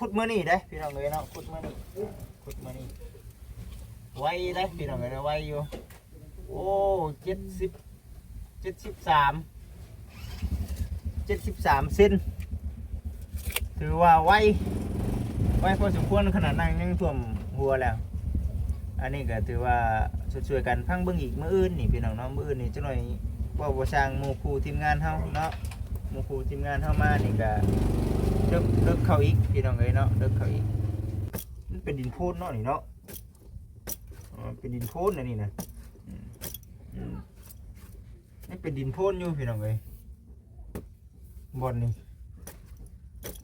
ຂຸດມື້ນີ້ເດ້ພີ່ນ້ອງເອີຍເນາະ ຂຸດມື້ນີ້ ຂຸດມື້ນີ້ ໄວເດ້ພີ່ນ້ອງເອີຍເນາະ ໄວຢູ່. ໂອ້ ເຈັດສິບ ເຈັດສິບສາມ ເຈັດສິບສາມເຊັນ ຖືວ່າໄວ ໄວພໍສົມຄວນ ຂະໜາດນັ້ນຍັງຖ້ວມຫົວແລ້ວ. ອັນນີ້ກໍຖືວ່າຊ່ວຍໆກັນຟັງເບິ່ງອີກມື້ອື່ນນີ້ພີ່ນ້ອງເນາະ ມື້ອື່ນນີ້ຈັກໜ້ອຍເວົ້າບໍ່ຊ່າງ ໝູ່ຄູ່ທີມງານເຮົາເນາະ ໝູ່ຄູ່ທີມງານເຮົາມານີ້ກໍເລິກ ເລິກເຂົ້າອີກພີ່ນ້ອງເອີຍເນາະ ເລິກເຂົ້າອີກ. ມັນເປັນດິນໂພນເນາະນີ້ເນາະ ເປັນດິນໂພນອັນນີ້ນະ ອືມ ອືມ ຍັງເປັນດິນໂພນຢູ່ພີ່ນ້ອງເອີຍ ບ່ອນນີ້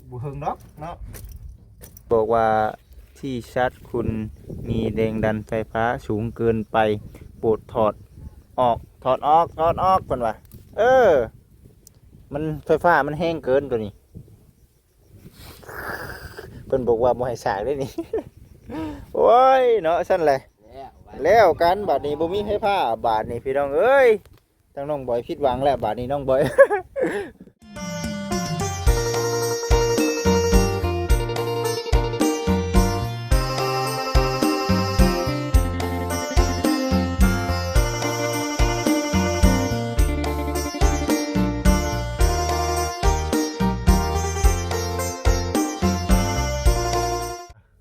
ບໍ່ເຖິງດອກເນາະ. ບອກວ່າທີ່ຊາດຄຸນມີແຮງດັນໄຟຟ້າສູງເກີນໄປ ໂປດຖອດອອກ ຖອດອອກ ຖອດອອກ ເພິ່ນວ່າ ເອີ ມັນ ໄຟຟ້າມັນແຮງເກີນໂຕນີ້. ເພິ່ນບອກວ່າບໍ່ໃຫ້ສາກເດ້ນີ້ ໂອ້ຍເນາະ ຊັ້ນແຫຼະ ແລ້ວກັນບາດນີ້ ບໍ່ມີໄຟຟ້າບາດນີ້ພີ່ນ້ອງເອີຍ. ທາງນ້ອງບອຍຜິດຫວັງແລ້ວບາດນີ້ນ້ອງບອຍ.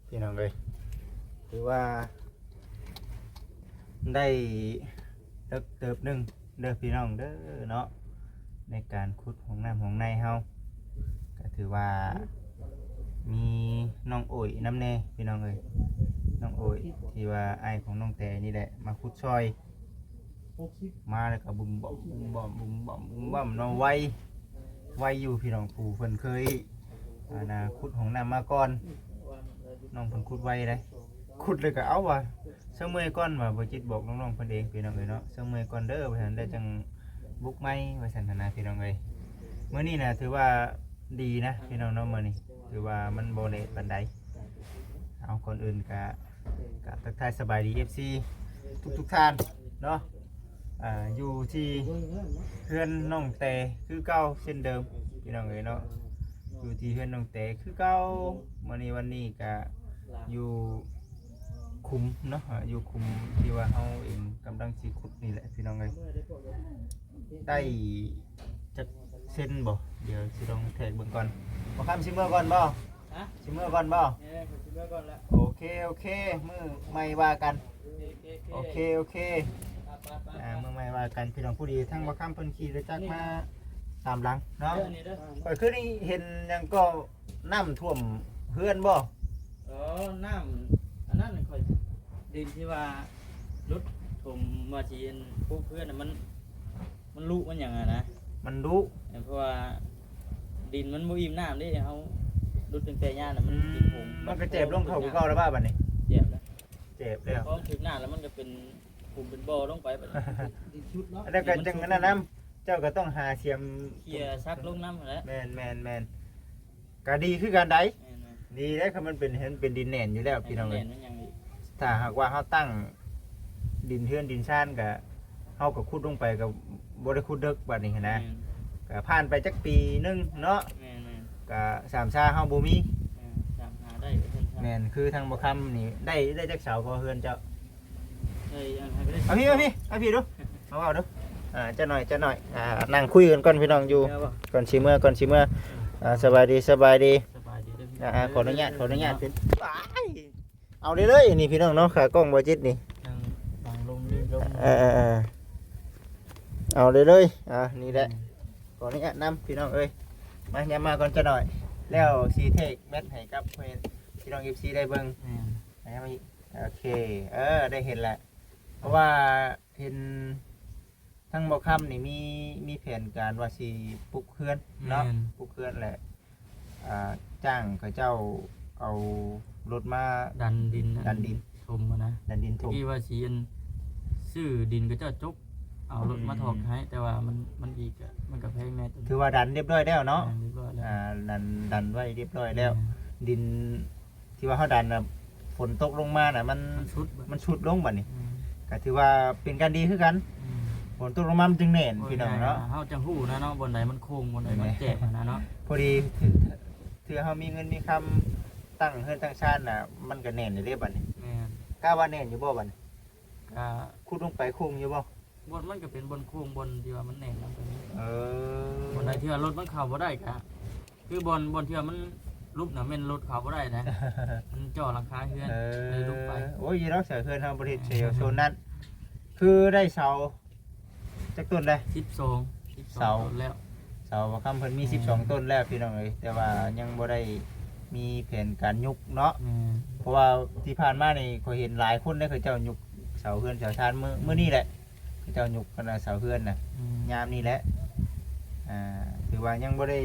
ພີ່ນ້ອງເອີຍ ຖືວ່າໄດ້ເລິກເຕີບໜຶ່ງເດີພີ່ນ້ອງເດີເນາະ ໃນການຂຸດຫ້ອງນ້ຳຫ້ອງໃນເຮົາ ກໍຖືວ່າມີນ້ອງໂອຍນຳແດ່ພີ່ນ້ອງເອີຍ ນ້ອງໂອຍທີ່ວ່າອ້າຍຂອງນ້ອງແຕນີ້ແຫຼະ ມາຂຸດຊ່ອຍ ມາແລ້ວກໍບຸ້ມບັ້ມ ບຸ້ມບັ້ມ ບຸ້ມບັ້ມ ບຸ້ມບັ້ມເນາະ ໄວ ໄວຢູ່ພີ່ນ້ອງ ຜູ້ເພິ່ນເຄີຍ ອັນນ່າ ຂຸດຫ້ອງນ້ຳມາກ່ອນ ນ້ອງເພິ່ນຂຸດໄວເດ້ ຂຸດແລ້ວກໍເອົາວ່າ ຊະເມື່ອຍກ່ອນວ່າ ບໍ່ຈິດບອກນ້ອງໆເພິ່ນເອງພີ່ນ້ອງເອີຍເນາະ ຊະເມື່ອຍກ່ອນເດີວ່າຊັ້ນ ແລ້ວຈັ່ງບຸກໃໝ່ວ່າຊັ້ນຫັ້ນນະພີ່ນ້ອງເອີຍ. ມື້ນີ້ນະຖືວ່າດີນະພີ່ນ້ອງເນາະ ມື້ນີ້ຖືວ່າມັນບໍ່ແດດປານໃດ. ເອົາ ກ່ອນອື່ນກະ ກະທັກທາຍສະບາຍດີເອັຟຊີທຸກໆທ່ານເນາະ ອ່າ ຢູ່ທີ່ເຮືອນນ້ອງແຕຄືເກົ່າເຊັ່ນເດີມ ພີ່ນ້ອງເອີຍເນາະ ຢູ່ທີ່ເຮືອນນ້ອງແຕຄືເກົ່າ. ມື້ນີ້ ວັນນີ້ກະຢູ່ຂຸມເນາະ ຢູ່ຂຸມທີ່ວ່າເຮົາເອງກຳລັງຊິຂຸດນີ້ແຫຼະ ພີ່ນ້ອງເອີຍ. ໄດ້ຈັກເຊັນບໍ່? ດຽວຊິລອງແທກເບິ່ງກ່ອນ. ບໍ່ຄຳຊິເມືອກ່ອນບໍ່? ຮະ? ຊິເມືອກ່ອນບໍ່? ເອີ ຂ້ອຍຊິເມືອກ່ອນລະ. ໂອເຄ ໂອເຄ ມື້ໃໝ່ວ່າກັນ. ໂອເຄ ໂອເຄ ໂອເຄ ໄປໆໆ ອ່າ ມື້ໃໝ່ວ່າກັນ ພີ່ນ້ອງ. ພໍດີທາງບໍ່ຄຳເພິ່ນຂີ່ລົດຈັກມາຕາມຫຼັງເນາະ. ເອີ ນີ້ເດີ ຂ້ອຍຄືໄດ້ເຫັນຫຍັງກໍ ນ້ຳຖ້ວມເຮືອນບໍ່? ອໍ ນ້ຳອັນນັ້ນຂ້ອຍ ດິນທີ່ວ່າຫຼຸດຖົມວ່າຊິອັນປຸກເຮືອນນະ ມັນ ມັນລຸມັນຫຍັງຫັ້ນນະ ມັນລຸ. ເອີ ເພາະວ່າດິນມັນບໍ່ອີ່ມນ້ຳເດ້ ເຮົາຫຼຸດຕັ້ງແຕ່ຍານນະ ມັນ ອືມ ດິນຜົມ ມັນກໍແຈບລົງເຂົ້າຄືເກົ່າແລ້ວບໍ່ບາດນີ້? ແຈບແລ້ວ ແຈບແລ້ວ ພໍຖືກນ້ຳແລ້ວມັນກໍເປັນ ຂຸມເປັນບໍ່ລົງໄປບັດນີ້ ດິນຊຸດເນາະ ແລ້ວກໍຈັ່ງອັນນັ້ນນຳ ເຈົ້າກໍຕ້ອງຫາສຽມ ເຄຍຊັກລົງນຳຫັ້ນແຫຼະ. ແມ່ນໆໆ ກໍດີຄືກັນໃດ. ແມ່ນໆ ດີເດ້ ຄັນມັນເປັນ ເຫັນເປັນດິນແໜ້ນຢູ່ແລ້ວ ພີ່ນ້ອງເອີຍ. ຖ້າຫາກວ່າເຮົາຕັ້ງດິນເຮືອນດິນຊານ ກໍ ເຮົາກໍຂຸດລົງໄປ ກໍບໍ່ໄດ້ຂຸດເດິກບັດນີ້ຫັ້ນນະ. ແມ່ນ ກໍຜ່ານໄປຈັກປີໜຶ່ງເນາະ. ແມ່ນໆ ກໍສາມຊາເຮົາບໍ່ມີ. ເອີ ສາມຫາໄດ້ວ່າຊັ້ນຊະ. ແມ່ນ ຄືທາງບໍ່ຄຳນີ້ໄດ້ ໄດ້ຈັກເສົາກໍເຮືອນເຈົ້າ? ເອີຍ ເອົາພີ່ ເອົາພີ່ ເອົາພີ່ດູ ມາເວົ້າດູ. ອ່າ ຈັກໜ້ອຍ ຈັກໜ້ອຍ ອ່າ ນັ່ງຄຸຍກັນກ່ອນພີ່ນ້ອງຢູ່ ເມື່ອບໍ່? ກ່ອນຊິເມືອ ກ່ອນຊິເມືອ. ອ່າ ສະບາຍດີ ສະບາຍດີ ສະບາຍດີເດີພີ່ນ້ອງ. ອ່າ ຂໍອະນຸຍາດ ຂໍອະນຸຍາດເປັນ ເອົາເລີຍໆ ນີ້ພີ່ນ້ອງເນາະ ຂາກ້ອງບໍ່ຈິດນີ້ ທາງ ທາງລົມນີ້ລົມ. ເອີໆໆ ເອົາເລີຍໆ ອ່າ ນີ້ແຫຼະ. ອືມ ຂໍອະນຸຍາດນຳພີ່ນ້ອງເອີຍ ມາ ຍາມມາກ່ອນຈັກໜ້ອຍ ແລ້ວຊິເທກແມັດໃຫ້ກັບພີ່ນ້ອງເອັຟຊີໄດ້ເບິ່ງ. ແມ່ນ ມາ ຍາມມາອີກ ໂອເຄ ເອີ ໄດ້ເຫັນແລ້ວ ເພາະວ່າເຫັນທາງບໍ່ຄຳນີ້ມີ ມີແຜນການວ່າຊິປຸກເຮືອນເນາະ. ແມ່ນ ປຸກເຮືອນແຫຼະ ອ່າ ຈ້າງເຂົາເຈົ້າເອົາລົດມາດັນດິນ ດັນດິນຖົມຫັ້ນນະ ດັນດິນຖົມ. ຕະກີ້ວ່າຊິອັນ ຊື້ດິນເຂົາເຈົ້າຈົກ ເອົາລົດມາຖອກໃຫ້ ອືມ ແຕ່ວ່າມັນ ມັນອີກ ມັນກໍແພງແດ່. ຖືວ່າດັນຮຽບຮ້ອຍແລ້ວເນາະ. ແມ່ນ ຮຽບຮ້ອຍແລ້ວ ອ່າ ດັນ ດັນໄວ້ຮຽບຮ້ອຍແລ້ວ. ແມ່ນ ດິນທີ່ວ່າເຮົາດັນນະ ຝົນຕົກລົງມານະ ມັນ ມັນຊຸດ ມັນຊຸດລົງບັດນີ້. ອືມ ກໍຖືວ່າເປັນການດີຄືກັນ. ອືມ ຝົນຕົກລົງມາມັນຈຶ່ງແໜ້ນ ໂອ້ຍ ພີ່ນ້ອງເນາະ ເຮົາຈັ່ງຮູ້ນະເນາະ ບ່ອນໃດມັນໂຄ້ງ ບ່ອນໃດມັນແຈບຫັ້ນນະເນາະ. ພໍດີ ເທື່ອເຮົາມີເງິນມີຄຳ ຕັ້ງເຮືອນຕັ້ງຊານນະ ມັນກໍແໜ້ນຢູ່ເດ້ບັດນີ້. ແມ່ນ. ກະວ່າແໜ້ນຢູ່ບໍ່ບັດນີ້? ກະ ຂຸດລົງໄປໂຄ້ງຢູ່ບໍ່? ບ່ອນມັນກໍເປັນບ່ອນໂຄ້ງ ບ່ອນທີ່ວ່າມັນແໜ້ນນຳກັນ. ເອີ ບ່ອນໃດທີ່ວ່າລົດມັນເຂົ້າບໍ່ໄດ້ກະ ຄືບ່ອນ ບ່ອນທີ່ວ່າມັນຫຼຸບນະ ແມ່ນລົດເຂົ້າບໍ່ໄດ້ນະ ມັນເຈາະຫຼັງຄາເຮືອນ. ເອີ ເລີຍຫຼຸບໄປ. ໂອ້ຍ ຢູ່ດອກ ເສາເຮືອນເຮົາບໍ່ໄດ້ເສາໂຊນນັ້ນ. ຄືໄດ້ເສົາຈັກຕົ້ນໃດ? ສິບສອງ ສິບສອງ ເສົາ ຕົ້ນແລ້ວ. ເສົາບ່າວຄຳເພິ່ນມີ ອືມ ສິບສອງ ຕົ້ນແລ້ວພີ່ນ້ອງເອີຍ ແຕ່ວ່າຍັງບໍ່ໄດ້ມີແຜນການຍົກເນາະ. ແມ່ນ. ເພາະວ່າທີ່ຜ່ານມານີ້ ຂ້ອຍເຫັນຫຼາຍຄົນເດ້ ເຂົາເຈົ້າຍົກເສົາເຮືອນເສົາຊານ ມື້ ມື້ນີ້ແຫຼະ ເຂົາເຈົ້າຍົກກັນນະ ເສົາເຮືອນນະ. ອືມ. ຍາມນີ້ແຫຼະ ອ່າ ຖືວ່າຍັງບໍ່ໄດ້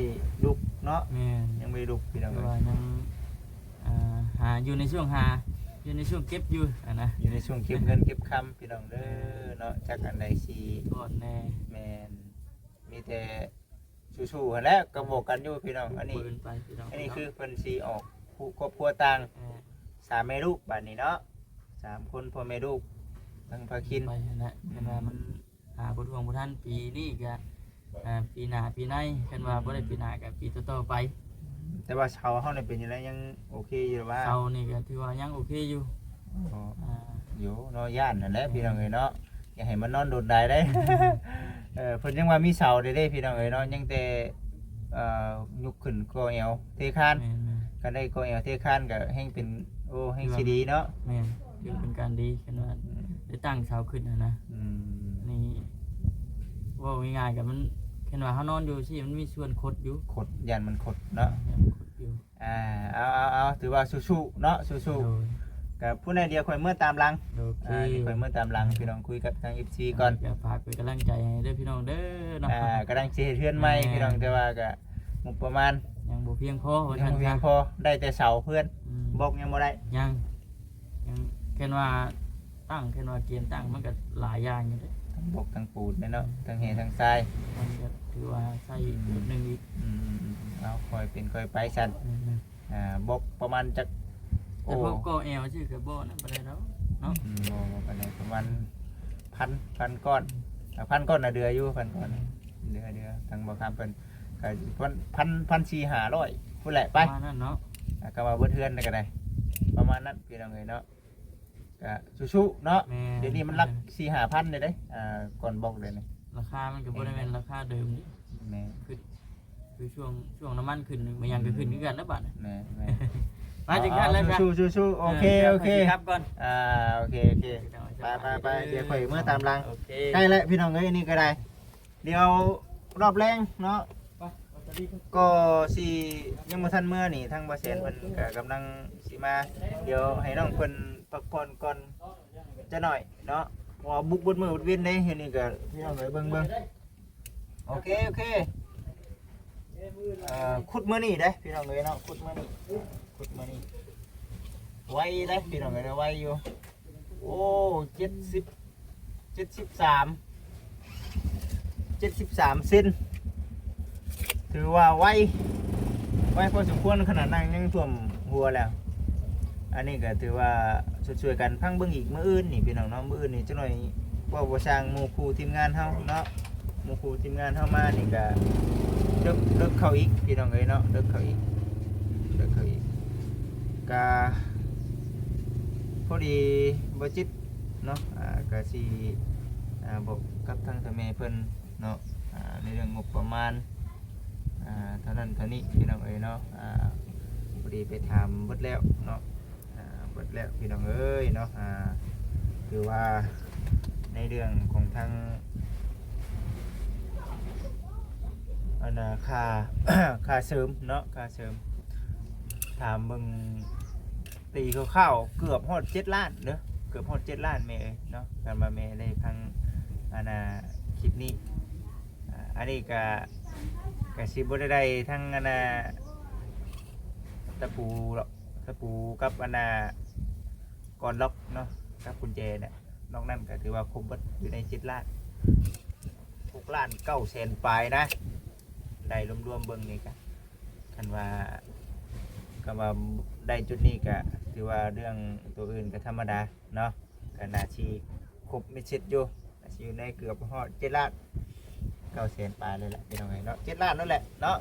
ລຸກເນາະ. ແມ່ນ. ຍັງບໍ່ໄດ້ລຸກພີ່ນ້ອງ ຖືວ່າຍັງ ອ່າ ຫາ ຢູ່ໃນຊ່ວງຫາ ຢູ່ໃນຊ່ວງເກັບຢູ່ຫັ້ນນະ ຢູ່ໃນຊ່ວງເກັບເງິນເກັບຄຳພີ່ນ້ອງເດີ ເອີ ເນາະ ຈັກອັນໃດຊິກ່ອນແດ່. ແມ່ນ. ມີແຕ່ສູ້ໆຫັ້ນແຫຼະ ກໍບອກກັນຢູ່ພີ່ນ້ອງ. ອັນນີ້ ອັນນີ້ຄືເພິ່ນຊິອອກຜູ້ຄອບຄົວຕ່າງ ເອີ ສາມແມ່ລູກບາດນີ້ເນາະ ສາມຄົນພໍ່ແມ່ລູກ ທັງພາຄິນ ໄປຫັ້ນແຫຼະ. ອືມ. ເພິ່ນວ່າມັນ ຫາບໍ່ທວງບໍ່ທັນ ປີນີ້ກະ ອ່າ ປີໜ້າປີໃນ ຄັນວ່າບໍ່ໄດ້ປີໜ້າກະປີຕໍ່ໆໄປ. ແຕ່ວ່າເສົາເຮົານີ້ເປັນຈັ່ງໃດ ຍັງໂອເຄຢູ່ບໍ່? ເສົານີ້ກະຖືວ່າຍັງໂອເຄຢູ່. ອໍ ອ່າ ຢູ່ເນາະ ຢ້ານນັ້ນແຫຼະ ແມ່ນ ພີ່ນ້ອງເອີຍເນາະ ຢ່າໃຫ້ມັນນອນດົນຫຼາຍເດ້. ເອີ ເພິ່ນຍັງວ່າມີເສົາເດ້ ເດ້ພີ່ນ້ອງເອີຍເນາະ ຍັງແຕ່ ເອີ ຍົກຂຶ້ນກໍ່ແອວເທຄານ. ແມ່ນໆ. ຄັນໄດ້ກໍ່ແອວເທຄານກະແຮ່ງເປັນ ໂອ້ ແຮ່ງຊິດີເນາະ. ແມ່ນ. ຖືເປັນການດີ ຄັນວ່າ ອືມ ໄດ້ຕັ້ງເສົາຂຶ້ນຫັ້ນນະ. ອືມ. ນີ້ເວົ້າງ່າຍໆ ກໍມັນ ຄັນວ່າເຮົານອນຢູ່ຊີ້ ມັນມີສ່ວນຄົດຢູ່ ຄົດ ຢ້ານມັນຄົດເນາະ ຢ້ານມັນຄົດຢູ່. ອ່າ ເອົາໆໆ ຖືວ່າສູ້ໆເນາະ ສູ້ໆ. ໂດຍ. ກໍຜູ້ໃດ ດຽວຂ້ອຍເມືອຕາມຫຼັງ. ໂອເຄ. ອ່າ ດຽວຂ້ອຍເມືອຕາມຫຼັງ ພີ່ນ້ອງ ຄຸຍກັບທາງເອັຟຊີກ່ອນ. ກໍຝາກເປັນກຳລັງໃຈໃຫ້ເດີພີ່ນ້ອງເດີເນາະ. ອ່າ ກຳລັງຊິເຮັດເຮືອນໃໝ່ ແມ່ນ ພີ່ນ້ອງ ແຕ່ວ່າກໍງົບປະມານຍັງບໍ່ພຽງພໍວ່າຊັ້ນຊະ ຍັງບໍ່ພຽງພໍ ໄດ້ແຕ່ເສົາເຮືອນ. ອືມ. ບລັອກຍັງບໍ່ໄດ້ ຍັງ ຍັງ ຄັນວ່າຕັ້ງ ຄັນວ່າກຽນຕັ້ງ ມັນກໍຫຼາຍຢ່າງຢູ່ເດ້ ທັງບລັອກ ທັງປູນເດ້ເນາະ ອືມ ທັງແຮ່ ທັງຊາຍ ມັນກໍຖືວ່າໃຊ້ ອືມ ເຕີບໜຶ່ງອີກ. ອືມໆໆ ເອົາ ຄ່ອຍເປັນຄ່ອຍໄປຊັ້ນ. ອືມໆ. ອ່າ ບລັອກປະມານຈັກ ແຕ່ ໂອ້ ພວກກໍ່ແອວຊື່ກໍບໍ່ນັ້ນປານໃດດອກເນາະ. ອືມ ບໍ່ ບໍ່ປານໃດ ປະມານພັນ ພັນກ້ອນ. ອືມ. ອ່າ ພັນກ້ອນນະເດືອຢູ່ ພັນກ້ອນ ອືມ ເດືອ ເດືອ ທາງບໍ່ຄຳເພິ່ນ ກໍພັນ ພັນ ພັນສີ່ຫ້າຮ້ອຍພຸ້ນແຫຼະໄປ ປະມານນັ້ນເນາະ. ອ່າ ກໍວ່າເບິດເຮືອນກໍໄດ້ ປະມານນັ້ນ ພີ່ນ້ອງເອີຍເນາະ. ກະສູ້ໆເນາະ. ແມ່ນ. ດຽວນີ້ມັນຫຼັກສີ່ຫ້າພັນເດ້ ອ່າ ກ່ອນບລັອກເດ້ນີ້ ລາຄາມັນກໍບໍ່ໄດ້ແມ່ນລາຄາເດີມເດ້. ແມ່ນ. ຄື ຄືຊ່ວງ ຊ່ວງນ້ຳມັນຂຶ້ນ ແມ່ນຫຍັງກໍຂຶ້ນຄືກັນແລ້ວບາດນີ້. ແມ່ນໆ. ມາເຖິງຂັ້ນແລ້ວ ເອົາໆ ສູ້ໆ ໂອເຄ ເອີ ໂອເຄ ຂ້ອຍຊິກັບກ່ອນ. ອ່າ ໂອເຄ ໂອເຄ ພີ່ນ້ອງ ໄປໄປໄປ ສະບາຍດີເດີ ດຽວຂ້ອຍເມືອຕາມຫຼັງ. ໂອເຄ ໃກ້ແລ້ວ ພີ່ນ້ອງເອີຍ ນີ້ກໍໄດ້ ດຽວຮອບແລງເນາະ ກໍຊິຍັງບໍ່ທັນເມືອນີ້ ທາງບ່າວແສນເພິ່ນກໍກຳລັງຊິມາ ດຽວໃຫ້ນ້ອງເພິ່ນພັກຜ່ອນກ່ອນຈັກໜ້ອຍເນາະ ເພາະວ່າບຸກເບິດມື້ເບິດເວັນເດ້. ເຮັດນີ້ກໍພີ່ນ້ອງເອີຍ ເບິ່ງໆ ໂອເຄ ໂອເຄ ເອີ ຂຸດມື້ນີ້ເດ້ ພີ່ນ້ອງເອີຍເນາະ ຂຸດມື້ນີ້ ຂຸດມື້ນີ້ ໄວເດ້ ພີ່ນ້ອງເອີຍ ໄວຢູ່. ໂອ້ ເຈັດສິບ ເຈັດສິບສາມ ເຈັດສິບສາມເຊັນ ຖືວ່າໄວ ໄວພໍສົມຄວນ ຂະໜາດນັ່ງຍັງຖ້ວມຫົວແລ້ວ. ອັນນີ້ກໍຖືວ່າຊົດຊ່ວຍກັນ ຟັງເບິ່ງອີກມື້ອື່ນນີ້ ພີ່ນ້ອງເນາະ ມື້ອື່ນນີ້ຈັກໜ້ອຍ ເວົ້າບໍ່ຊ່າງ ໝູ່ຄູ່ທີມງານເຮົາເນາະ ໝູ່ຄູ່ທີມງານເຮົາມານີ້ກະເລິກ ເລິກເຂົ້າອີກ ພີ່ນ້ອງເອີຍເນາະ ເລິກເຂົ້າອີກ ເລິກເຂົ້າອີກ ກະພໍດີບໍ່ຈິດເນາະ ອ່າ ກະຊິ ອ່າ ບອກກັບທາງເຖົ້າແມ່ເພິ່ນເນາະ ອ່າ ໃນເລື່ອງງົບປະມານ ອ່າ ເທົ່ານັ້ນເທົ່ານີ້ ພີ່ນ້ອງເອີຍເນາະ ອ່າ ພໍດີໄປຖາມເບິດແລ້ວເນາະ. ອ່າ ເບິດແລ້ວພີ່ນ້ອງເອີຍເນາະ ອ່າ ຖືວ່າໃນເລື່ອງຂອງທາງ ອັນນ່າ ຄ່າ ຄ່າເສີມເນາະ ຄ່າເສີມ ຖາມເບິ່ງ ຕີຄ່າວໆ ເກືອບຮອດເຈັດລ້ານເດີ ເກືອບຮອດເຈັດລ້ານແມ່ເອີຍເນາະ ຄັນວ່າແມ່ໄດ້ຟັງ ອັນນ່າ ຄລິບນີ້ ອ່າ ອັນນີ້ກະ ກະຊິບໍ່ໄດ້ ໄດ້ທັງ ອັນນ່າ ຕະປູດອກ ຕະປູກັບ ອັນນ່າ ກອນລັອກເນາະ ກັບກຸນແຈນະ ນອກນັ້ນກໍຖືວ່າຄົບເບິດຢູ່ໃນເຈັດລ້ານ ຫົກລ້ານເກົ້າແສນປາຍນະ ໄດ້ລວມໆເບິ່ງນີ້ກະ ຄັນວ່າ ຄັນວ່າໄດ້ຈຸດນີ້ກະຖືວ່າເລື່ອງຕົວອື່ນກະທຳມະດາເນາະ ກະໜ້າຊິຄົບເມັດເຊັດຢູ່ ອາດຊິຢູ່ໃນເກືອບຮອດເຈັດລ້ານເກົ້າແສນປາຍເລີຍແຫຼະ ພີ່ນ້ອງເອີຍເນາະ ເຈັດລ້ານນັ້ນແຫຼະເນາະ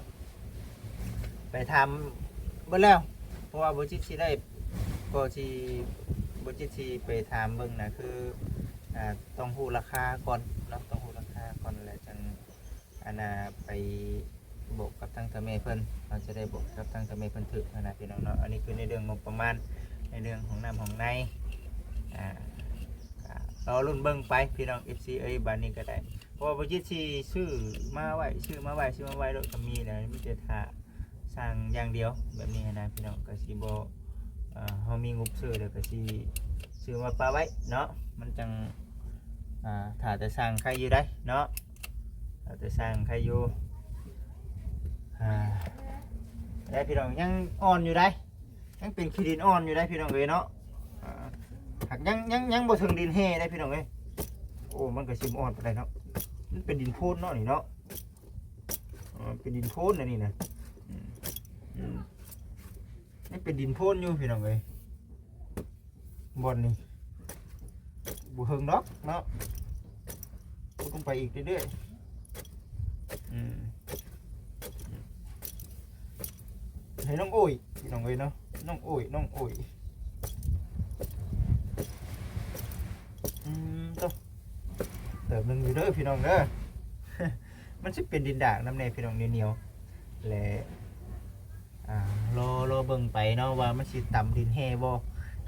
ໄປຖາມເບິດແລ້ວ ເພາະວ່າບໍ່ຈິດຊິໄດ້ ກໍຊິ ບໍ່ຈິດຊິໄປຖາມເບິ່ງນະ ຄື ອ່າ ຕ້ອງຮູ້ລາຄາກ່ອນເນາະ ຕ້ອງຮູ້ລາຄາກ່ອນ ແລ້ວຈັ່ງ ອັນນ່າ ໄປບອກກັບທາງເຖົ້າແມ່ເພິ່ນ ເຮົາຈະໄດ້ບອກກັບທາງເຖົ້າແມ່ເພິ່ນຖືກຫັ້ນນະ ພີ່ນ້ອງເນາະ. ອັນນີ້ຄືໃນເລື່ອງງົບປະມານ ໃນເລື່ອງຫ້ອງນ້ຳຫ້ອງໃນ ອ່າ ກໍລໍລຸ້ນເບິ່ງໄປ ພີ່ນ້ອງ ເອັຟຊີ ເອີຍ ບາດນີ້ກໍໄດ້ ເພາະວ່າບໍ່ຈິດຊິຊື້ມາໄວ້ ຊື້ມາໄວ້ ຊື້ມາໄວ້ໂລດ ກໍມີແລ້ວ ມີແຕ່ຖ້າ ສ້າງຢ່າງດຽວແບບນີ້ຫັ້ນນະພີ່ນ້ອງ ກໍຊິບໍ່ ເອີ ເຮົາມີງົບຊື້ແລ້ວກໍຊິຊື້ມາປະໄວ້ເນາະ ມັນຈັ່ງ ອ່າ ຖ້າແຕ່ສ້າງໄຄຢູ່ໄດ໋ເນາະ ຖ້າແຕ່ສ້າງໄຄຢູ່ ອ່າ ແລ້ວພີ່ນ້ອງ ຍັງອ່ອນຢູ່ໄດ໋ ຍັງເປັນຂີ້ດິນອ່ອນຢູ່ໄດ໋ ພີ່ນ້ອງເອີຍເນາະ ອ່າ ຫາກຍັງ ຍັງ ຍັງບໍ່ເຖິງດິນແຮ່ໄດ໋ ພີ່ນ້ອງເອີຍ ໂອ້ ມັນກໍຊິບໍ່ອ່ອນປານໃດເນາະ ມັນເປັນດິນໂພນເນາະນີ້ເນາະ. ເປັນດິນໂພນອັນນີ້ນະ ອືມ ອືມ ຍັງເປັນດິນໂພນຢູ່ພີ່ນ້ອງເອີຍ ບ່ອນນີ້ບໍ່ເຖິງດອກເນາະ ຂຸດລົງໄປອີກເລື້ອຍໆ ອືມ ໃຫ້ນ້ອງໂອ້ຍ ພີ່ນ້ອງເອີຍເນາະ ນ້ອງໂອ້ຍ ນ້ອງໂອ້ຍ ອືມ ໂຕ ເຕີບໜຶ່ງຢູ່ເດີພີ່ນ້ອງເດີ ມັນຊິເປັນດິນດາກນຳແດ່ພີ່ນ້ອງ ໜຽວໆ ແລະ ອ່າ ລໍ ລໍເບິ່ງໄປເນາະວ່າມັນຊິຕຳດິນແຮ່ບໍ່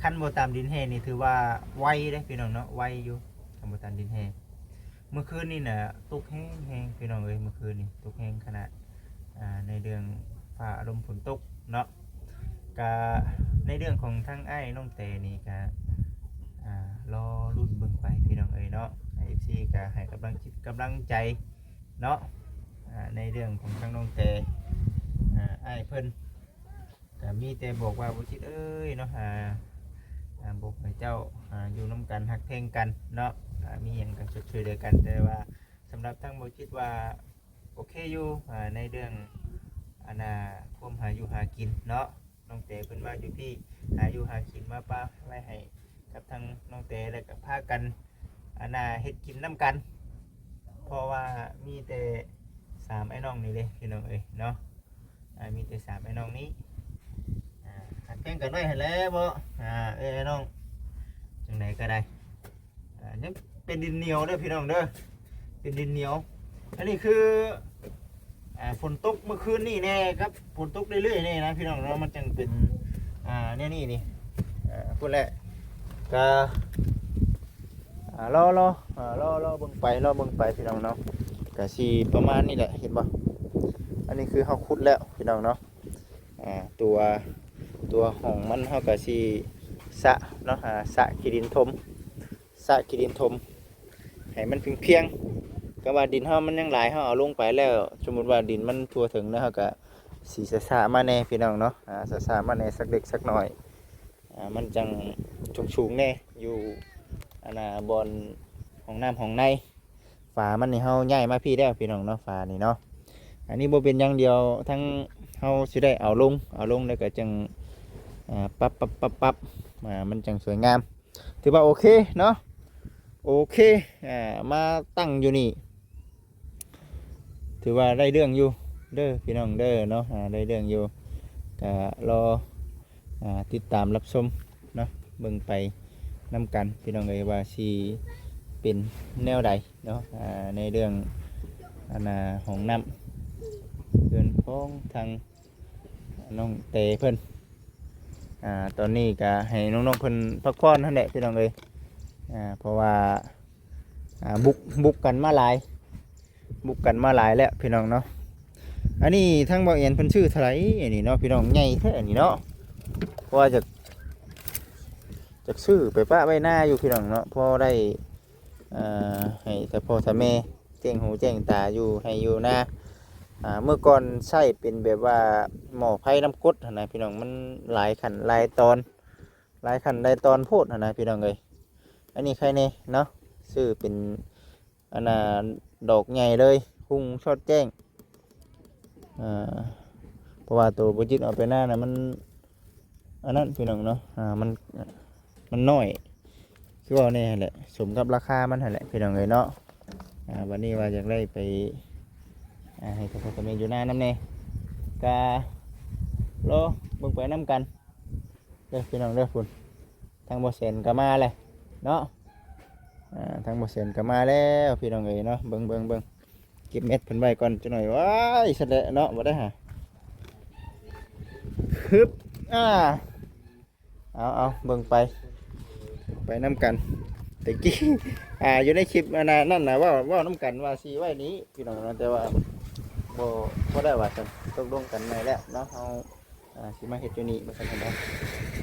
ຄັນບໍ່ຕຳດິນແຮ່ນີ້ຖືວ່າໄວເດ້ພີ່ນ້ອງເນາະ ໄວຢູ່ ຄັນບໍ່ຕຳດິນແຮ່. ມື້ຄືນນີ້ນະຕົກແຮງໆ ພີ່ນ້ອງເອີຍ ມື້ຄືນນີ້ຕົກແຮງຂະໜາດ ອ່າ ໃນເລື່ອງຟ້າອາລົມຝົນຕົກເນາະ ກະໃນເລື່ອງຂອງທາງອ້າຍນ້ອງແຕນີ້ກະ ອ່າ ລໍລຸ້ນເບິ່ງໄປພີ່ນ້ອງເອີຍເນາະ ເອັຟຊີກະໃຫ້ກຳລັງຈິດກຳລັງໃຈເນາະ ອ່າ ໃນເລື່ອງຂອງທາງນ້ອງແຕ ອ່າ ອ້າຍເພິ່ນ ກະມີແຕ່ບອກວ່າ ບໍ່ຈິດເອີຍເນາະ ອ່າ ອ່າ ບອກໃຫ້ເຈົ້າ ອ່າ ຢູ່ນຳກັນ ຮັກແພງກັນເນາະ ອ່າ ມີຫຍັງກໍຊົດຊ່ວຍເຫຼືອກັນ ແຕ່ວ່າສຳລັບທາງບໍ່ຈິດວ່າໂອເຄຢູ່ ອ່າ ໃນເລື່ອງ ອັນນ່າ ຄວາມຫາຢູ່ຫາກິນເນາະ ນ້ອງແຕເພິ່ນມາຢູ່ພີ້ ຫາຢູ່ຫາກິນມາປະໄວ້ໃຫ້ກັບທາງນ້ອງແຕ ແລ້ວກໍພາກັນ ອັນນ່າ ເຮັດກິນນຳກັນ ເພາະວ່າມີແຕ່ສາມອ້າຍນ້ອງນີ້ເດ້ ພີ່ນ້ອງເອີຍເນາະ ອ່າ ມີແຕ່ສາມອ້າຍນ້ອງນີ້ ອ່າ ຮັກແພງກັນໄວ້ຫັ້ນແຫຼະເນາະ ອ່າ ເອີຍ ອ້າຍນ້ອງ ຈັ່ງໃດກໍໄດ້ ອ່າ ຍັງເປັນດິນໜຽວເດີພີ່ນ້ອງເດີ ເປັນດິນໜຽວ ອັນນີ້ຄື ອ່າ ຝົນຕົກເມື່ອຄືນນີ້ແດ່ກັບຝົນຕົກເລື້ອຍໆນີ້ນະພີ່ນ້ອງເນາະ ມັນຈັ່ງເປັນ ອ່າ ແນວນີ້ນີ້ ອ່າ ພຸ້ນແຫຼະ ກະ ອ່າ ລໍ ລໍ ອ່າ ລໍ ລໍເບິ່ງໄປ ລໍເບິ່ງໄປພີ່ນ້ອງເນາະ ກະຊິປະມານນີ້ແຫຼະ ເຫັນບໍ່ ອັນນີ້ຄືເຮົາຂຸດແລ້ວພີ່ນ້ອງເນາະ ອ່າ ຕົວ ຕົວຂອງມັນເຮົາກະຊິສະເນາະ ອ່າ ສະຂີ້ດິນຖົມ ສະຂີ້ດິນຖົມໃຫ້ມັນພຽງໆ ກໍວ່າດິນເຮົາມັນຍັງຫຼາຍ ເຮົາເອົາລົງໄປແລ້ວ ສົມມຸດວ່າດິນມັນທົ່ວເຖິງນະ ເຮົາກະຊິສະໆມາແດ່ພີ່ນ້ອງເນາະ ອ່າ ສະໆມາແດ່ ສັກເລັກສັກນ້ອຍ ອ່າ ມັນຈັ່ງສູງໆແດ່ ຢູ່ ອັນນ່າ ບ່ອນຫ້ອງນ້ຳຫ້ອງໃນ ຝາມັນນີ້ເຮົາຍ້າຍມາພີ້ແລ້ວພີ່ນ້ອງເນາະ ຝານີ້ເນາະ ອັນນີ້ບໍ່ເປັນຫຍັງ ດຽວທັງເຮົາຊິໄດ້ເອົາລົງ ເອົາລົງແລ້ວກໍຈັ່ງ ອ່າ ປັບໆໆໆ ອ່າ ມັນຈັ່ງສວຍງາມ ຖືວ່າໂອເຄເນາະ ໂອເຄ ອ່າ ມາຕັ້ງຢູ່ນີ້ ຖືວ່າໄດ້ເລື່ອງຢູ່ເດີພີ່ນ້ອງເດີເນາະ ອ່າ ໄດ້ເລື່ອງຢູ່ ກະລໍ ອ່າ ຕິດຕາມຮັບຊົມເນາະ ເບິ່ງໄປນຳກັນພີ່ນ້ອງເອີຍ ວ່າຊິເປັນແນວໃດເນາະ ອ່າ ໃນເລື່ອງ ອັນນ່າ ຫ້ອງນ້ຳເຮືອນຂອງທາງ ນ້ອງແຕເພິ່ນ ອ່າ ຕອນນີ້ກະໃຫ້ນ້ອງໆເພິ່ນພັກຜ່ອນຫັ້ນແຫຼະພີ່ນ້ອງເອີຍ ອ່າ ເພາະວ່າ ອ່າ ບຸກ ບຸກກັນມາຫຼາຍ ບຸກກັນມາຫຼາຍແລ້ວພີ່ນ້ອງເນາະ ອັນນີ້ທາງບ່າວແອນເພິ່ນຊື້ເທົ່າໃດອັນນີ້ເນາະ ພີ່ນ້ອງ ໃຫຍ່ແທ້ອັນນີ້ເນາະ ເພາະວ່າຈະ ຈະຊື້ໄປປະໄວ້ນາຢູ່ພີ່ນ້ອງເນາະ ພໍໄດ້ ອ່າ ໃຫ້ແຕ່ພໍ່ແຕ່ແມ່ແຈ້ງຫູແຈ້ງຕາຢູ່ໄຮ່ຢູ່ນາ ອ່າ ເມື່ອກ່ອນໃຊ້ເປັນແບບວ່າໝໍ້ໄຟນ້ຳກົດຫັ້ນນະພີ່ນ້ອງ ມັນຫຼາຍຂັ້ນຫຼາຍຕອນ ຫຼາຍຂັ້ນຫຼາຍຕອນໂພດຫັ້ນນະພີ່ນ້ອງເອີຍ ອັນນີ້ໃຄແດ່ເນາະ ຊື້ເປັນ ອັນນ່າ ດອກໃຫຍ່ເລີຍ ຮຸ່ງຊອດແຈ້ງ ອ່າ ເພາະວ່າໂຕບໍ່ຈິດເອົາໄປນານະ ມັນ ອັນນັ້ນພີ່ນ້ອງເນາະ ອ່າ ມັນ ມັນນ້ອຍ ຄືເວົ້າແນ່ຫັ້ນແຫຼະ ສົມກັບລາຄາມັນຫັ້ນແຫຼະພີ່ນ້ອງເອີຍເນາະ ອ່າ ບັດນີ້ວ່າຢາກໄດ້ໄປ ອ່າ ໃຫ້ກັບພໍ່ກັບແມ່ຢູ່ນານຳແດ່ ກະລໍເບິ່ງໄປນຳກັນ ເດີພີ່ນ້ອງເດີ. ພຸ້ນ ທາງບໍ່ແສນກໍມາແລ້ວເນາະ. ອ່າ ທາງບໍ່ແສນກໍມາແລ້ວພີ່ນ້ອງເອີຍເນາະ. ເບິ່ງ ເບິ່ງ ເບິ່ງ ເກັບແມັດເພິ່ນໄວ້ກ່ອນຈັກໜ້ອຍ. ວ້າຍ ຊັ້ນແຫຼະເນາະ ບໍ່ໄດ້ຫາ ຮຶບ ອ່າ ເອົາ ເອົາ ເບິ່ງໄປ ໄປນຳກັນ. ແຕ່ກີ້ ອ່າ ຢູ່ໃນຄລິບອັນນັ້ນນະ ເວົ້າ ເວົ້ານຳກັນວ່າຊິໄວ້ນີ້ພີ່ນ້ອງເນາະ ແຕ່ວ່າບໍ່ ບໍ່ໄດ້ວ່າຊັ້ນ ຕົກລົງກັນໃໝ່ແລ້ວເນາະ ເຮົາ ອ່າ ຊິມາເຮັດຢູ່ນີ້ວ່າຊັ້ນເນາະ.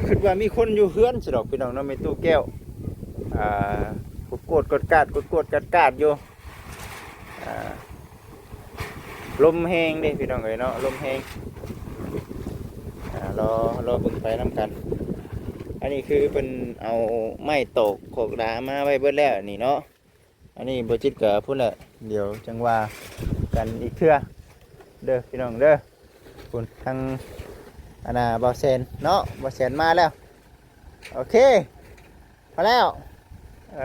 ຄິດວ່າມີຄົນຢູ່ເຮືອນຊິດອກພີ່ນ້ອງເນາະ. ແມ່ຕູ້ແກ້ວ ອ່າ ກວດໆກວດກາດ ກວດໆກາດກາດຢູ່. ອ່າ ລົມແຮງເດ້ພີ່ນ້ອງເອີຍເນາະ ລົມແຮງ. ອ່າ ລໍ ລໍເບິ່ງໄປນຳກັນ. ອັນນີ້ຄືເພິ່ນເອົາໄມ້ຕອກຂອກດາມາໄວ້ເບິດແລ້ວນີ້ເນາະ. ອັນນີ້ບໍ່ຈິດກໍພຸ້ນແຫຼະ ດຽວຈັ່ງວ່າກັນອີກເທື່ອເດີພີ່ນ້ອງເດີ. ພຸ້ນ ທາງອັນນ່າ ບ່າວແສນເນາະ ບ່າວແສນມາແລ້ວ. ໂອເຄ ພໍແລ້ວ ເອີ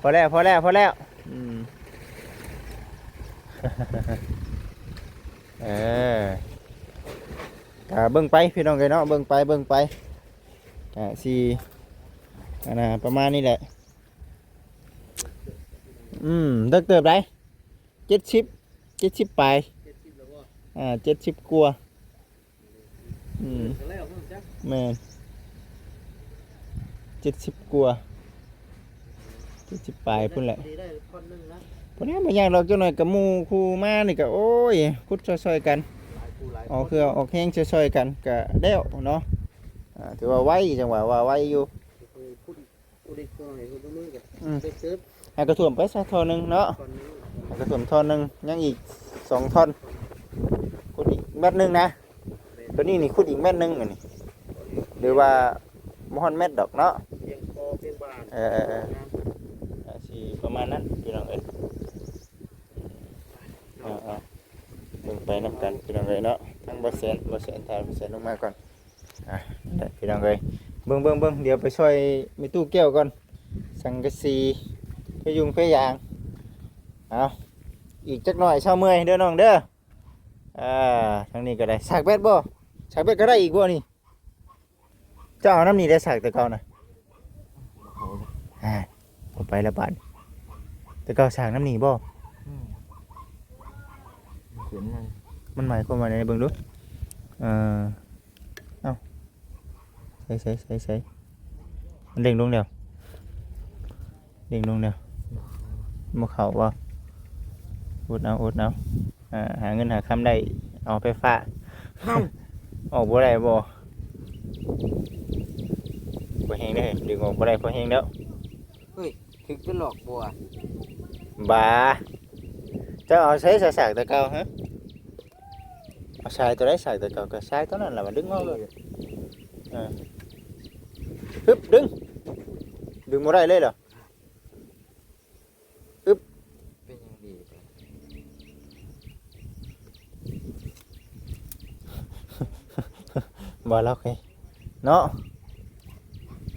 ພໍແລ້ວ ພໍແລ້ວ ພໍແລ້ວ. ອືມ ເອີ ກະເບິ່ງໄປພີ່ນ້ອງເອີຍເນາະ ເບິ່ງໄປ ເບິ່ງໄປ. ກະຊິອັນນ່າ ປະມານນີ້ແຫຼະ. ອືມ ເລິກເຕີບໃດ ເຈັດສິບ ເຈັດສິບປາຍ ອ່າ ເຈັດສິບກວ່າ. ອືມ ແມ່ນ ເຈັດສິບກວ່າ ເຈັດສິບປາຍພຸ້ນແຫຼະ. ພໍດີໄດ້ທ່ອນໜຶ່ງນະ ພໍດີ ບໍ່ຍາກດອກ. ຈັກໜ້ອຍກັບໝູ່ຄູ່ມານີ້ກໍ ໂອ້ຍ ຂຸດຊ່ອຍໆກັນ ຫຼາຍຄູ່ຫຼາຍ ອອກເຫື່ອອອກແຮງຊ່ອຍໆກັນກໍແລ້ວເນາະ. ອ່າ ຖືວ່າໄວ ຈັ່ງວ່າ ວ່າໄວຢູ່. ອືມ ໃຫ້ກະຖ້ວມໄປຊະທ່ອນໜຶ່ງເນາະ ໃຫ້ກະຖ້ວມທ່ອນໜຶ່ງ ຍັງອີກສອງທ່ອນ. ຂຸດອີກແມັດໜຶ່ງນະ ໂຕນີ້ນີ້ຂຸດອີກແມັດໜຶ່ງອັນນີ້ ຫຼືວ່າບໍ່ຮອດແມັດດອກເນາະ. ພຽງພໍພຽງບານ ເອີ ເອີ ເອີ ອາ ຊິປະມານນັ້ນພີ່ນ້ອງເອີຍ. ເອົາ ເອົາ ເບິ່ງໄປນຳກັນພີ່ນ້ອງເອີຍເນາະ. ທາງບໍ່ແສນ ບໍ່ແສນ ຖ້າບໍ່ແສນລົງມາກ່ອນ. ອ່ະ ນັ້ນແຫຼະພີ່ນ້ອງເອີຍ ເບິ່ງ ເບິ່ງ ເບິ່ງ ດຽວໄປຊ່ອຍແມ່ຕູ້ແກ້ວກ່ອນ ສັງກະສີ ພະຍຸງພະຍາງ. ເອົາ ອີກຈັກໜ້ອຍເຊົາເມື່ອຍເດີນ້ອງເດີ. ອ່າ ທາງນີ້ກໍໄດ້ ສາກແບັດບໍ່ ສາກແບັດກໍໄດ້ອີກບໍ່ນີ້? ເຈົ້າເອົານຳນີ້ໄດ້ ສາກແຕ່ເກົ່ານະ. ອ່າ ບໍ່ໄປລະບາດ ແຕ່ເກົ່າສາກນຳນີ້ບໍ່? ອືມ ມັນຂຶ້ນມາ ມັນໝາຍຄວາມວ່າໃດ ເບິ່ງດູ. ເອີ ເອົ້າ ໃສ ໃສ ໃສ ໃສ ມັນເດ້ງລົງແລ້ວ ເດ້ງລົງແລ້ວ ບໍ່ເຂົ້າບໍ່? ອົດເອົາ ອົດເອົາ. ອ່າ ຫາເງິນຫາຄຳໄດ້ ເອົາໄຟຟ້າ ຫັ້ນ ອອກບໍ່ໄດ້ບໍ່? ບໍ່ແຮງເດ້ ດຶງອອກບໍ່ໄດ້ ພໍແຮງແລ້ວ. ເຮີ້ຍ ຖືກຈະຫຼອກບໍ່? ບາ ເຈົ້າເອົາໃສສາກແຕ່ເກົ່າ ຮະ? ເອົາສາຍຕົວໃດ? ສາຍຕົວເກົ່າ ກໍສາຍຕົວນັ້ນລະ ມັນດຶງອອກເລີຍ. ເອີ ຮຶບ ດຶງ ດຶງບໍ່ໄດ້ເລີຍເຫຼືອ. ອຶບ ເປັນຫຍັງດີໄປ ບໍ່ລອກເດເນາະ.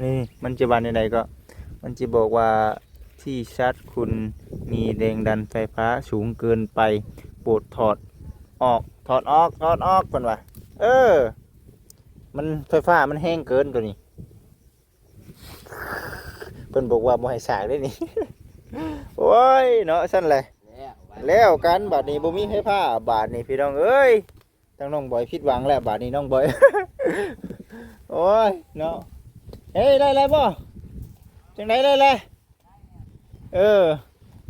ນີ້ມັນຈະວ່າແນວໃດກໍ ມັນຈະບອກວ່າ ທີ່ຊາດຄຸນມີແຮງດັນໄຟຟ້າສູງເກີນໄປ ໂປດຖອດອອກ ຖອດອອກ ຖອດອອກ ເພິ່ນວ່າ. ເອີ ມັນ ໄຟຟ້າມັນແຮງເກີນຕົວນີ້. ເພິ່ນບອກວ່າບໍ່ໃຫ້ສາກເດ້ນີ້. ໂອ້ຍເນາະ ຊັ້ນແຫຼະ ແລ້ວກັນບາດນີ້ ບໍ່ມີໄຟຟ້າບາດນີ້ ພີ່ນ້ອງເອີຍ. ທາງນ້ອງບອຍຜິດຫວັງແລ້ວບາດນີ້ ນ້ອງບອຍ. ໂອ້ຍເນາະ. ເອີຍ ໄດ້ແລ້ວບໍ່? ຈັ່ງໃດ ໄດ້ແລ້ວ? ເອີ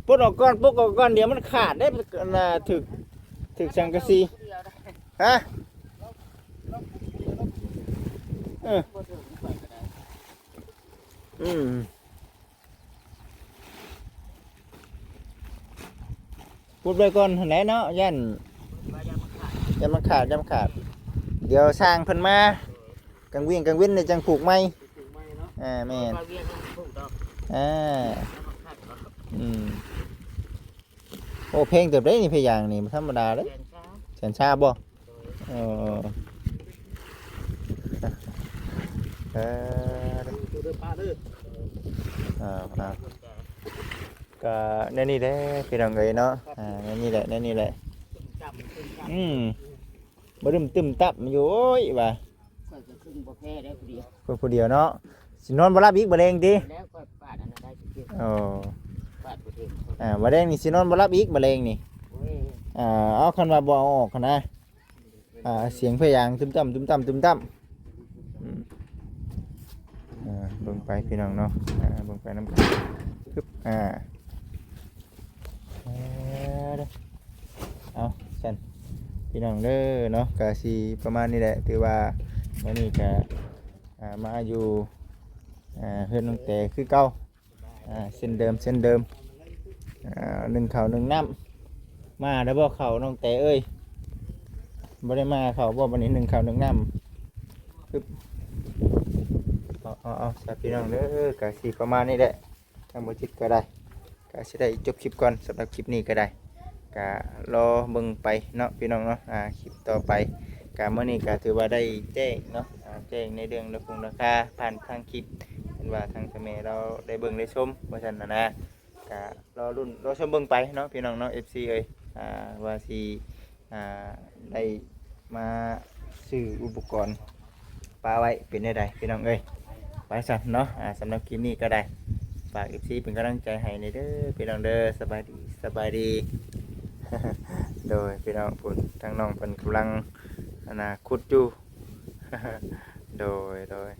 ປົດອອກກ່ອນ ປົດອອກກ່ອນ ດຽວມັນຂາດເດ້. ອັນນ່າ ຖືກ ຖືກສັງກະສີ ຮະ? ເອີ ອືມ ປຸດໄວ້ກ່ອນຫັ້ນແຫຼະເນາະ ຢ້ານ ຢ້ານມັນຂາດ ຢ້ານມັນຂາດ. ດຽວຊ່າງເພິ່ນມາ ກາງວຽງກາງເວັນນີ້ຈັ່ງຜູກໃໝ່. ອ່າ ແມ່ນ ອ່າ ອືມ. ໂອ້ ແພງເຕີບເດ້ນີ້ ພະຍາງນີ້ ບໍ່ທຳມະດາເດ້. ແສນຊາວ ແສນຊາວບໍ່? ເອີ ເອີ ເອີ ເດີປ້າເດີ. ອ່າ ອ່າ ກະແນວນີ້ແຫຼະ ພີ່ນ້ອງເອີຍເນາະ. ອ່າ ແນວນີ້ແຫຼະ ແນວນີ້ແຫຼະ. ອືມ ບະດຶ້ມຕຶ້ມຕັບຢູ່ ໂອ້ຍ ວ່າ. บ่แพ้ได้ผู้เดียว เพิ่นผู้เดียวเนาะ สินอนบ่หลับอีกบ่แลงติ แล้วก็ปาดอันนั้นได้ซื่อ โอ้ ๆ ปาดผู้เดียว อ่า บ่แลงนี่สินอนบ่หลับอีกบ่แลงนี่ โอ้ย อ่า เอา คันว่าบ่เอาออกหั้นนะ อ่า เสียงพยางตุ้มตั้ม ตุ้มตั้ม ตุ้มตั้ม อืม อ่า เบิ่งไปพี่น้องเนาะ อ่า เบิ่งไปนำกัน ปึ๊บ อ่า เออ เอา ซั่น พี่น้องเด้อเนาะ ก็สิประมาณนี้แหละ ถือว่ามื้อนี้ก็ อ่า มาอยู่ อ่า เฮือนน้องแตคือเก่า อ่า เช่นเดิม เช่นเดิม อ่า นึ่งข้าวนึ่งน้ำ มาแล้วบ่ข้าวน้องแตเอ้ย บ่ได้มาข้าวบ่ บัดนี้นึ่งข้าวนึ่งน้ำ ปึ๊บ เอา เอา เอา ซะพี่น้องเด้อ ก็สิประมาณนี้แหละ ทางบ่จิตก็ได้ ก็สิได้จบคลิปก่อน สำหรับคลิปนี้ก็ได้ ก็รอเบิ่งไปเนาะพี่น้องเนาะ อ่า คลิปต่อไป ก็มื้อนี้ก็ถือว่าได้แจ้งเนาะ อ่า แจ้งในเรื่องราคงราคาผ่านทางคลิป เห็นว่าทางเจ้าแม่เราได้เบิ่งได้ชมว่าซั่นน่ะนะ ก็รอลุ้นรอชมเบิ่งไปเนาะพี่น้องเนาะ เอฟซี เอ้ย อ่า ว่าสิ อ่า ได้มาซื้ออุปกรณ์ปะไว้เป็นแนวใดพี่น้องเอ้ย ไปซั่นเนาะ อ่า สำหรับคลิปนี้ก็ได้ ฝาก เอฟซี เป็นกำลังใจให้แหน่เด้อพี่น้องเด้อ สบายดี สบายดี โดยพี่น้อง พุ้น ทางน้องเพิ่นกำลัง อันน่ะ ขุดอยู่ โดย โดย